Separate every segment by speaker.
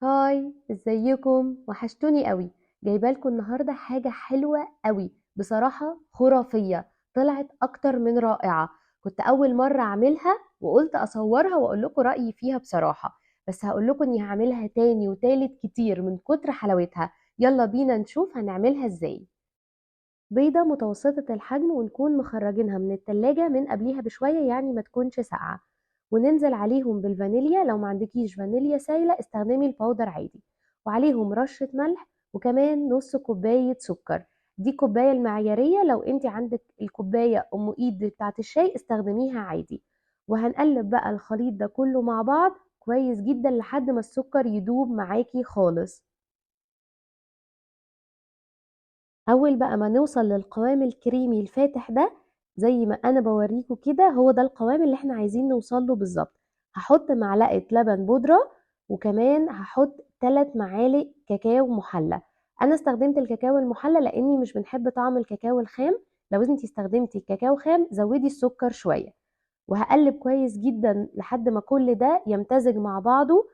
Speaker 1: Hi، ازيكم؟ وحشتوني قوي. جايبه لكم النهارده حاجة حلوة قوي، بصراحة خرافية، طلعت اكتر من رائعة. كنت اول مرة اعملها وقلت اصورها واقول لكم رايي فيها بصراحة، بس هقول لكم اني هعملها تاني وتالت كتير من كتر حلاوتها. يلا بينا نشوف هنعملها ازاي. بيضة متوسطه الحجم ونكون مخرجينها من التلاجة من قبليها بشوية، يعني ما تكونش ساقعه، وننزل عليهم بالفانيليا. لو ما عندكيش فانيليا سايله استخدمي ال powder عادي، وعليهم رشه ملح وكمان نص كوباية سكر. دي كوباية المعياريه، لو انت عندك الكوباية ام ايد بتاعه الشاي استخدميها عادي. وهنقلب بقى الخليط ده كله مع بعض كويس جدا لحد ما السكر يدوب معاكي خالص. اول بقى ما نوصل للقوام الكريمي الفاتح ده زي ما انا بوريكم كده، هو ده القوام اللي احنا عايزين نوصل له بالظبط. هحط معلقه لبن بودره، وكمان هحط 3 معالق كاكاو محلى. انا استخدمت الكاكاو المحلى لاني مش بنحب طعم الكاكاو الخام. لو انتي استخدمتي الكاكاو خام زودي السكر شوية. وهقلب كويس جدا لحد ما كل ده يمتزج مع بعضه.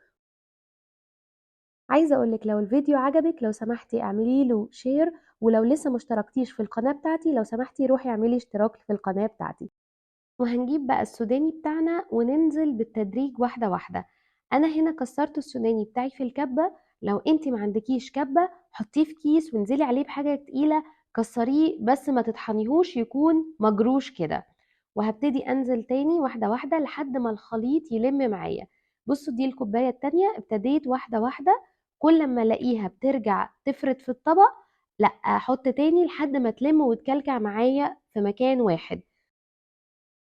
Speaker 1: عايزه اقولك لو الفيديو عجبك لو سمحتي اعملي له share، ولو لسه ما اشتركتيش في القناة بتاعتي لو سمحتي روحي اعملي اشتراك في القناة بتاعتي. وهنجيب بقى السوداني بتاعنا وننزل بالتدريج واحدة واحدة. انا هنا كسرت السوداني بتاعي في الكبه، لو انتي ما عندكيش كبه حطيه في كيس وانزلي عليه بحاجة تقيلة، كسريه بس ما تطحنيهوش، يكون مجروش كده. وهبتدي انزل تاني واحدة واحدة لحد ما الخليط يلم معايا. بصوا دي الكوباية التانية، ابتديت واحدة واحدة، كل ما الاقيها بترجع تفرد في الطبق لا احط تاني لحد ما تلم وتكلكع معايا في مكان واحد.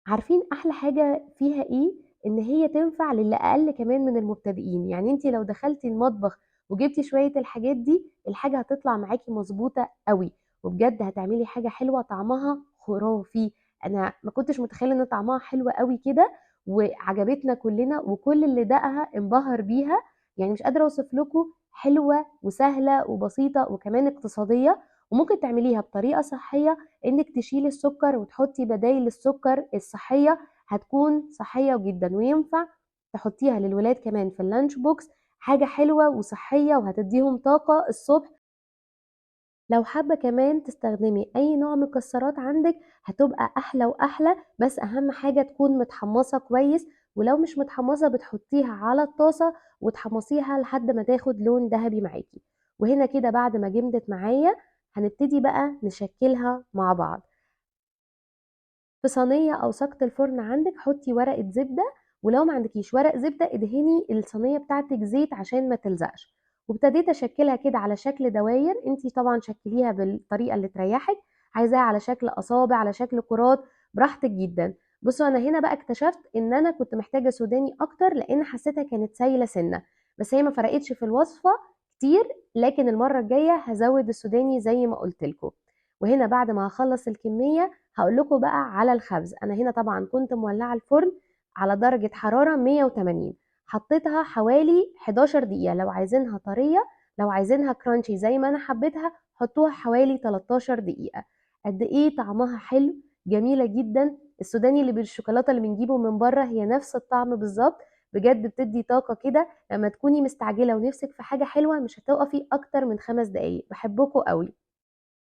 Speaker 1: عارفين احلى حاجة فيها ايه؟ ان هي تنفع للي اقل كمان من المبتدئين. يعني انتي لو دخلتي المطبخ وجبتي شوية الحاجات دي الحاجة هتطلع معاكي مظبوطة قوي، وبجد هتعملي حاجة حلوة طعمها خرافي. انا ما كنتش متخيله ان طعمها حلو قوي كده، وعجبتنا كلنا وكل اللي دقها انبهر بيها. مش قادرة اوصف لكم، حلوة وسهلة وبسيطة وكمان اقتصادية، وممكن تعمليها بطريقة صحية انك تشيلي السكر وتحطي بدايل السكر الصحية، هتكون صحية جدا، وينفع تحطيها للولاد كمان في ال lunch box. حاجة حلوة وصحية وهتديهم طاقة الصبح. لو حابة كمان تستخدمي اي نوع مكسرات عندك هتبقى احلى واحلى، بس اهم حاجة تكون متحمصة كويس، ولو مش متحمصة بتحطيها على الطاسة وتحمصيها لحد ما تاخد لون ذهبي معاكي. وهنا كده بعد ما جمدت معايا هنبتدي بقى نشكلها مع بعض. في صينية أو ساقة الفرن عندك حطي ورقة زبدة، ولو ما عندكيش ورق زبدة ادهني الصينية بتاعتك زيت عشان ما تلزقش. وابتديت أشكلها كده على شكل دواير، انتي طبعا شكليها بالطريقة اللي تريحك، عايزاها على شكل أصابع على شكل كرات براحتك جدا. بصوا أنا هنا بقى اكتشفت إن أنا كنت محتاجة سوداني أكتر لأن حسيتها كانت سايلة سنة، بس هي ما فرقتش في الوصفة كتير، لكن المرة الجاية هزود السوداني زي ما قلت لكم. وهنا بعد ما هخلص الكمية هقول لكم بقى على الخبز. أنا هنا طبعا كنت مولعة الفرن على درجة حرارة 180، حطيتها حوالي 11 دقيقة. لو عايزينها طرية، لو عايزينها كرانشي زي ما أنا حبيتها حطوها حوالي 13 دقيقة. قد إيه طعمها حلو، جميلة جدا. السوداني اللي بالشوكولاتة اللي بنجيبه من بره هي نفس الطعم بالظبط، بجد بتدي طاقة كده لما تكوني مستعجلة ونفسك في حاجة حلوة، مش هتوقفي أكتر من 5 دقايق. بحبكوا قوي.